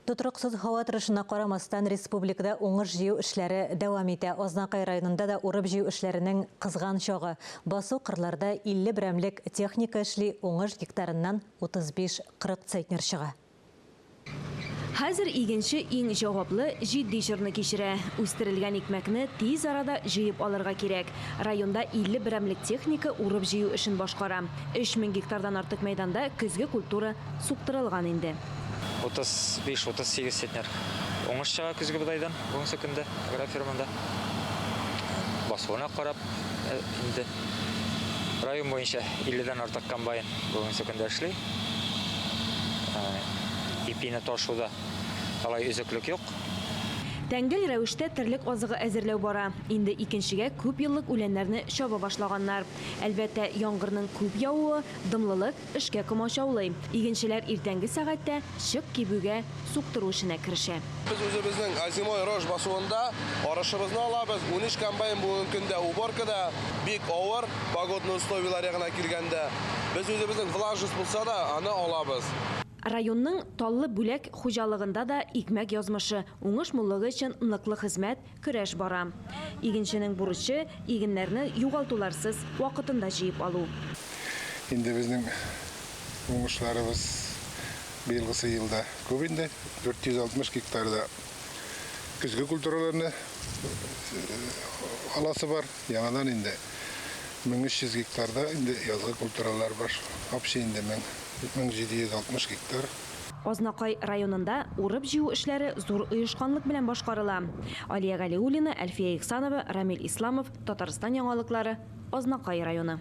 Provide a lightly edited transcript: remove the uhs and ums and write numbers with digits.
Тотрыксыз һава торышына карамастан, республикада уңыш җыю эшләре дәвам итә. Азнакай районында да урып-җыю эшләренең кызган чагы. Басу-кырларда 50 берәмлек техника эшли, уңыш гектарыннан 35-40 центнер чыга. Хәзер игенче иң җаваплы, җитди чорны кичерә. Үстерелгән икмәкне тиз арада җыеп алырга кирәк. Районда 50 берәмлек техника урып-җыю эшен башкара. 3000 гектардан артык мәйданда көзге культура суктырылган инде. 35-38 центнер уңыш чыга көзге бодайдан бүгенге көндә агрофирмада. Басуына карап инде район буенча 50 дән артык комбайн бүгенге көндә эшли. Ипине ташуда алай өзеклек юк. Тәңгәл рәвештә терлек азыгы әзерләү бара. Инде икенчегә күпьеллык үләннәрне чаба башлаганнар. Әлбәттә, яңгырның күп явуы, дымлылык эшкә комачаулый. Игенчеләр иртәнге сәгатьтә чык кибүгә суктыру эшенә керешә. Без үзебезнең озимой рожь басуында арышыбызны алабыз. Унөч комбайн бүгенге көндә уборкада. Бик авыр, погодный условияләр ягына килгәндә. Без үзебезнең влажность булса да, аны алабыз. Районның Таллы Бүләк хуҗалыгында да икмәк язмышы, уңыш муллыгы өчен ныклы хезмәт, Көрәш бара. Игенченең бурычы, игеннәрне югалтуларсыз вакытында җыеп алу. Инде безнең уңышларыбыз быелгысы елда күп инде, 460 гектарда көзге культураларны аласы бар. Яңадан инде 1300 гектарда инде язгы культуралар бар. Вообще инде 1760 гектар. Азнакай районында урып-җыю эшләре зур оешканлык белән башкарыла. Алия Галиуллина, Әлфия Ихсанова, Рамил Исламов, Татарстан яңалыклары, Азнакай районы.